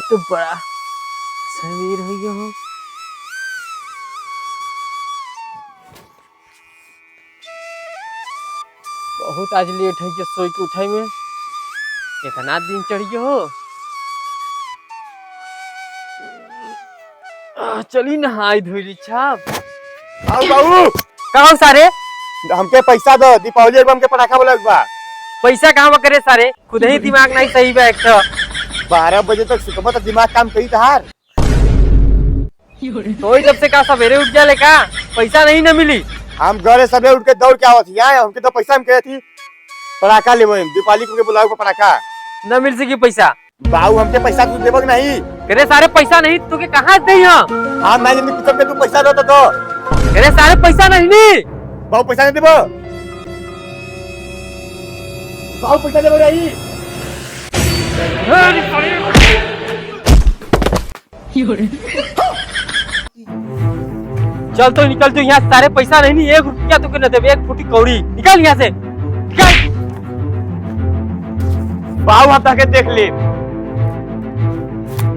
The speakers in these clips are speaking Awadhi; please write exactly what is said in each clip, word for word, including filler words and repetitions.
तो बड़ा सवेर होइ गयो हो। बहुत आज लेट होइ गयो सोइ के उठइ में। इतना दिन चढ़ गयो हो। आ, चली नहाई धोई ली छाप। आओ बाबू। का हो सारे? हमके पैसा दो, दीपावली में हमके पटाखा बोलावे के बा। पैसा कहाँ बा करे सारे? खुद ही दिमाग नहीं सही बा एक तो। बारह बजे तक सुतबा त दिमाग काम करी तहार। तो वही जब से का सवेरे उठ जाले का? पैसा नहीं न मिली। हम घरे सवेरे उठ के दौड़ के आवत ही, आए, हमके तो पैसा हम कहे थी, पटाखा लेबो हम, दीपावली के बोलावे के पटाखा। न मिल सकी पैसा। बाऊ, हमके पैसा तू देबो कि नहीं? अरे सारे, पैसा नहीं, तू के कहाँ से देई हम? हाँ, मैं जल्दी पूछब के तू पैसा दो तो दो। अरे सारे, पैसा नहीं नी। बाऊ, पैसा नहीं देबो। बाऊ, पैसा देबो नहीं। चल तो निकल जो यहाँ से, सारे पैसा नहीं नी, एक रुपया तू के न देबे, एक फुटी कौड़ी। निकल यहाँ से, निकल। बाऊ, हम ताके देख ले।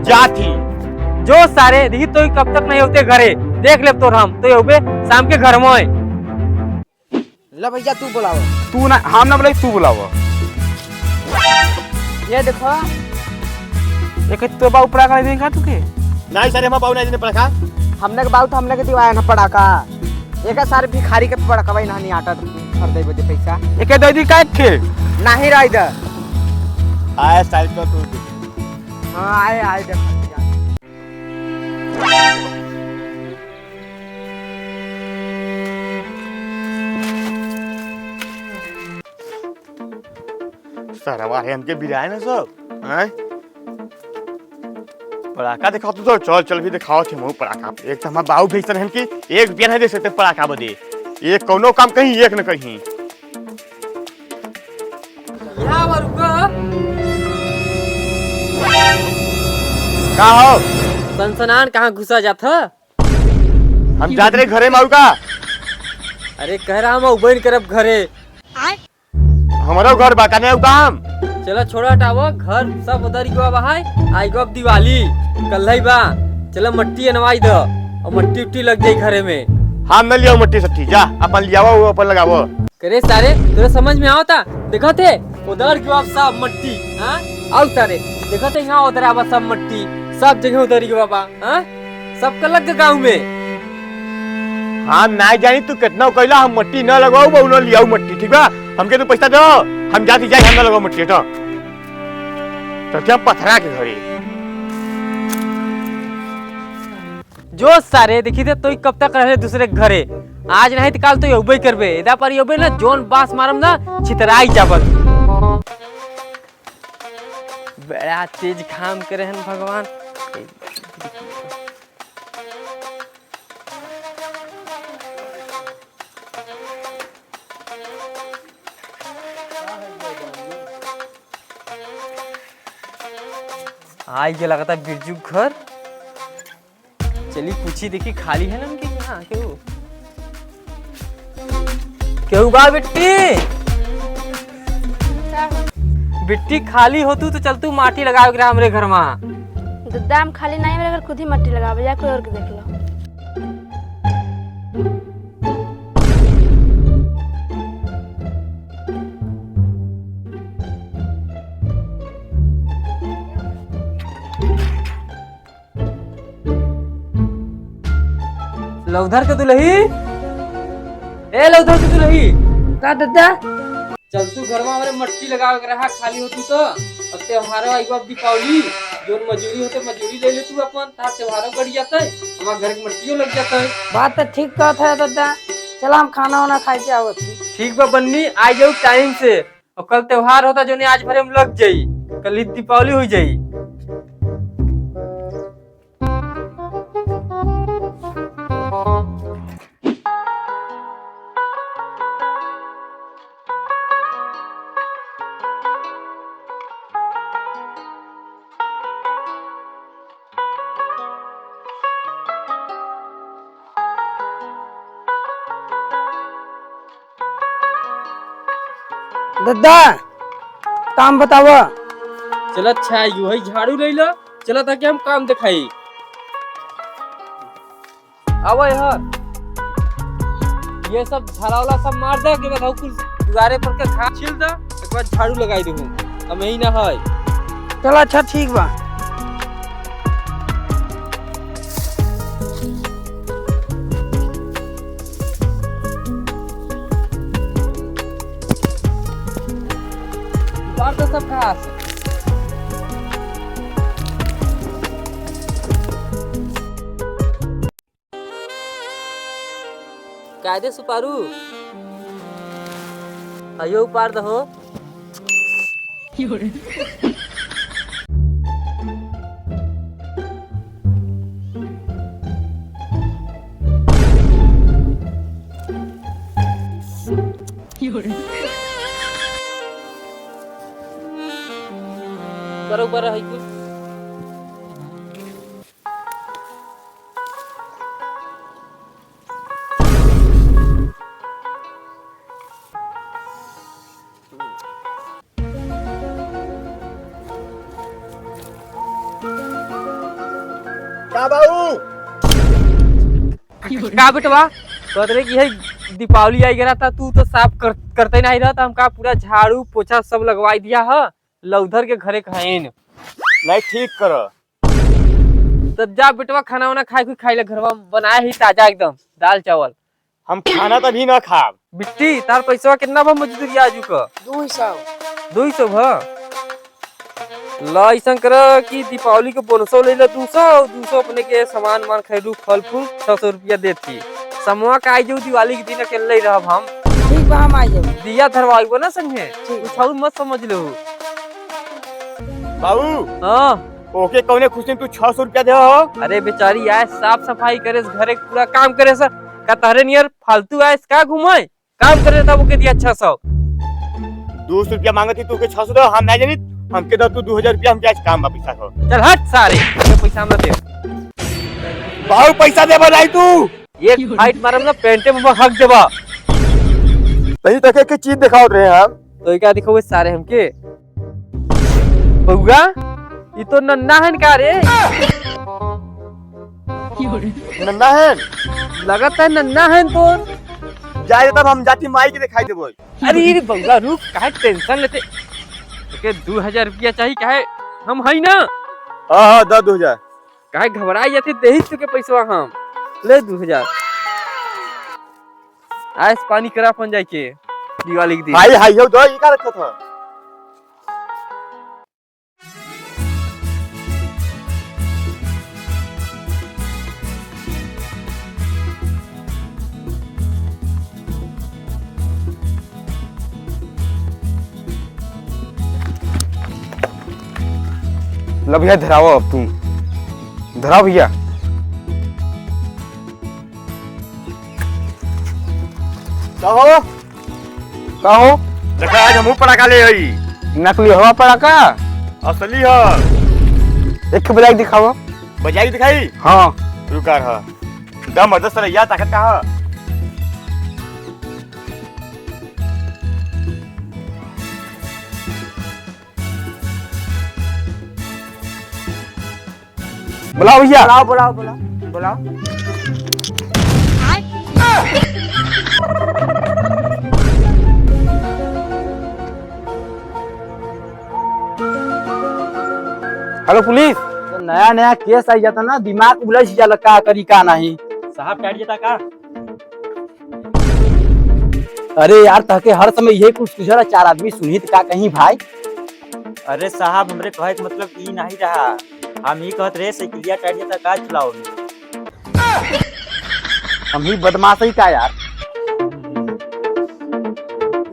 जात ही। जो सारे, देखी तो कब तक नहीं होते घरे, देख ले तोर हम, तो ये होबे शाम के घर में। ले भैया, तू बुलाओ। तू ना, हम ना बुलाई, तू बुलाओ। ये देखो। एक तो बाऊ पड़ाका नहीं देंगे तू के? नहीं सर, हम बाऊ नहीं देने पड़ाका। हमने के बाऊ तो हमने के दिवाया ना पड़ाका। एक सारे भिखारी के पड़ाका भाई ना नहीं आटा खरीदे बदे पैसा। एक दे दी काहे के? नहीं रह दे। आए साइड तो तू। हाँ, आए, आए देख। सरवा है हमके बिराए ना सब, हैं? पड़ाका दिखाओ तू तो, चल, चल भी दिखाओ थे मुँह पड़ाका। एक तो हमार बाऊ भैसन है कि एक रुपया नहीं दे सकते पड़ाका बदे। एक कौनो काम कहीं, एक न कहीं। यहाँ पर रुको। का हो? सनसनान कहाँ घुसा जात ह? हम जात रहे घरे में, आऊ का? अरे कह रहा हम उबैन करब घरे। हमारा घर बा, कने आऊ का हम? चला छोड़ा हटावा, घर सब उधर ही गवा बहाय, आई गवा अब दिवाली, कल ही बा। चला मट्टी अनवाई द, और मट्टी उट्टी लग जाई घरे में। हम न लियाओ मट्टी सट्टी, जा अपन लियावा, वो अपन लगावा। करे सारे, तोरे समझ में आवता? देखत हे, उधर के बा सब मट्टी, हाँ? आऊ सारे, देखत हे यहाँ उधर आवा सब मट्टी, सब जगह उधर के बा, हाँ? सबका लग गाँव में। हम नाय जानी तू कितना कैला, हम मट्टी न लगवाऊ, बहु न लियाऊ मट्टी, ठीक बा? हमके तू पैसा दो, हम जाती जाई, हम न लगवाऊ मट्टी, हटो। तो क्या पथरा के घरे। जो सारे देखी थे, तोई कब तक रहे दूसरे के घरे? आज नहीं तो काल तोई अउबे करबे। एदा पर अउबे ना, जोन बास मारम ना, छितराई जाबत। बड़ा तेज घाम करे हन भगवान। आई के लगता बिरजू घर। चली पूछी देखी खाली है ना उनके यहाँ केहू। केहू बा बिट्टी? बिट्टी खाली हो तू तो चल तू माटी लगावे के रहा हमरे घर में। दद्दा हम खाली नहीं, मेरे घर खुद ही मट्टी लगावे, जा कोई और के देख लो। लौधर के दुलही, ए लौधर के दुलही। का दद्दा? चल तू घर में हमरे मट्टी लगावे के रहा, खाली हो तू तो। अब त्योहारो आई बा दीपावली, जोन मजूरी होते मजूरी ले ले तू अपन, तार त्योहारो बढ़ जाते, हमार घर के मट्टियो लग जाते। बात तो ठीक कहत है दद्दा, चला हम खाना वाना खाए के आवत ही। ठीक बा बन्नी, आ जाऊ टाइम से। और कल त्योहार होता जोने आज भरे में लग जाई, कल ही दीपावली हो जाई। दद्दा, काम बतावा। चल अच्छा, यो है झाड़ू ले लो, चला ताकि हम काम दिखाई। आवा यहाँ, ये सब झाड़ावला सब मार दे, के बाद हम कुल दुआरे पर के घास छील दे, एक बाद झाड़ू लगाई देहूँ। हम यही ना है। चला, अच्छा, ठीक बा। उतार दे सब घास। कायदे सुपारू, हयो उपार दहो। बरो, बरो है कुछ। का बाबू? का बेटवा? कहत रहे कि है दीपावली आई गया था, तू तो साफ कर, करते नहीं रहता, हम का पूरा झाड़ू पोछा सब लगवाई दिया है, लौधर के घरे कहेन। नहीं, ठीक कर। तब जा बेटवा, खाना वाना खाए, कुछ खाई ले, घरवा में बनाए ही ताजा एकदम दाल चावल। हम खाना तभी ना खाब। बिट्टी, तार पैसवा कितना बा मजदूरी आजू का? दो सौ। दो सौ भा? ला, ऐसा कर कि दीपावली के बोनसो ले ला दो सौ, और दो सौ अपने के सामान मान खरीदू, फल फूल, छह सौ रुपया देती। समवा का आई जाऊ, दिवाली के दिन अकेले ही रहब हम। ठीक बा, हम आई जाऊ। दिया धरवाइबो ना संगे, ठीक। कुछ और मत समझ लो। बाबू। हाँ। ओके कौने खुशी में तू छह सौ रुपया दे हो? अरे बेचारी आए साफ सफाई करे, घरे के पूरा काम करे सर। का तहरे नियर फालतू आए का घूमे? काम करे तब ओके दिया छह सौ। दो सौ रुपया मांगत ही तू के छह सौ दे, हम नहीं जानित। हमके दे तू दो हजार रुपया, हमके आज काम वापिस आ हो। चल हट सारे, ये पैसा हम ना दे। बाबू पैसा दे बनाई तू। एक फाइट मारब ना, पेंटे में हक देबा। तही तक एक चीज दिखावत रहे हम। तो ये क्या दिखावे सारे हमके? बउआ, ई तो नन्ना हन का रे? नन्ना हन? लगत है नन्ना हन तो। जाए तब हम जाति माई के दिखाई देबो। अरे रे बउआ, रुक, काहे टेंशन लेते? तोके दो हजार रुपया चाही, काहे हम हई ना? हाँ, हाँ, दे दो हजार। काहे घबराई जाते, देही तुके पैसवा हम। ले दो हजार। आइस पानी करा अपन जाइके दिवाली के दिन। हाय, हाय, हो दो, ई का रखत ह? ला भैया, धरावा अब तू। धरावा भैया। का हो? का हो? देखा, आज हमहू पड़ाका ले आई। नकली हवा पड़ाका? असली ह। एक बजाई दिखावा। बजाई दिखाई? हाँ। रुका रहा। दम है, दस साला, या ताकत का है? बुलाओ भैया। बुलाओ, बुलाओ, बुलाओ, बुलाओ। हेलो पुलिस। तो नया नया केस आई जाता ना, दिमाग उलझ जाला, का करी का नहीं। साहब, टाइट जाता का? अरे यार, तहके हर समय यही कुछ सूझला, चार आदमी सुनही त का कहीं भाई। अरे साहब, हमरे कहे के मतलब ई नहीं रहा, हम ई कहत रहे साइकिलिया टाइट जाता का चलाओ में। हम ही बदमाश ही का यार।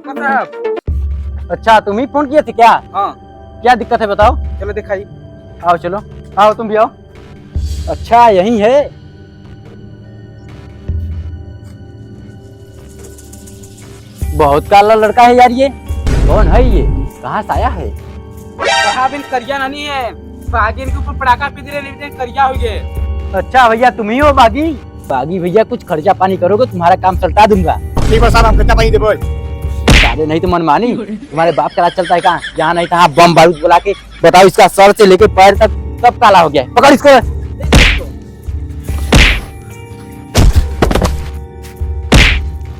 साहब। अच्छा, तुम ही फोन किए थे क्या? हाँ। क्या दिक्कत है बताओ? चलो दिखाई। आओ चलो, आओ तुम भी आओ। अच्छा, यही है। बहुत काला लड़का है यार ये। कौन है ये? कहाँ से आया है? साहब, इन करिया नानी है। बागी इनके ऊपर पड़ाका पीट रहे, लेकिन करिया हो गए। अच्छा भैया, तुम ही हो बागी? बागी भैया, कुछ खर्चा पानी करोगे, तुम्हारा काम सलटा दूंगा। ठीक बा साहब, हम खर्चा पानी देबो। साले नहीं तो मनमानी, तुम्हारे बाप का राज चलता है कहाँ? जहाँ नहीं तहाँ बम बारूद बुला के बताओ, इसका सर से लेके पैर तक सब काला हो गया है। पकड़ इसको।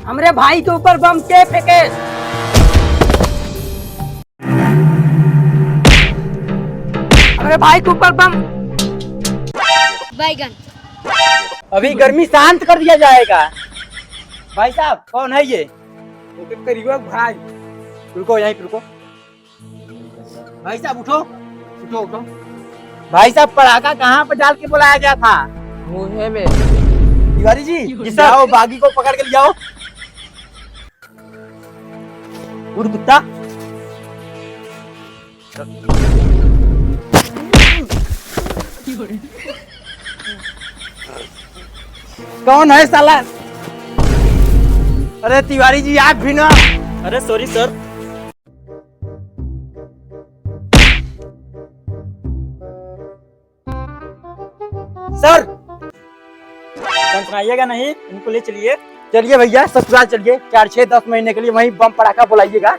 हमरे भाई के ऊपर बम के फेंके? हमरे भाई के ऊपर बम। बैगन। अभी गर्मी शांत कर दिया जाएगा। भाई साहब, कौन है ये? ओके, करियो भाई। रुको, यहीं पे रुको। भाई साहब, उठो, उठो, उठो। भाई साहब, पड़ाका कहाँ पे डाल के बुलाया गया था? मुँहे में। तिवारी जी, जी सर। जाओ, बागी को पकड़ के ले जाओ। उठ कुत्ता। कौन है साला? अरे तिवारी जी, आप भी ना। अरे सॉरी सर। सर, टनटनाइएगा नहीं, इनको ले चलिए। चलिए भैया, ससुराल चलिए, चार छः दस महीने के लिए वहीं बम पड़ाका बुलाइएगा।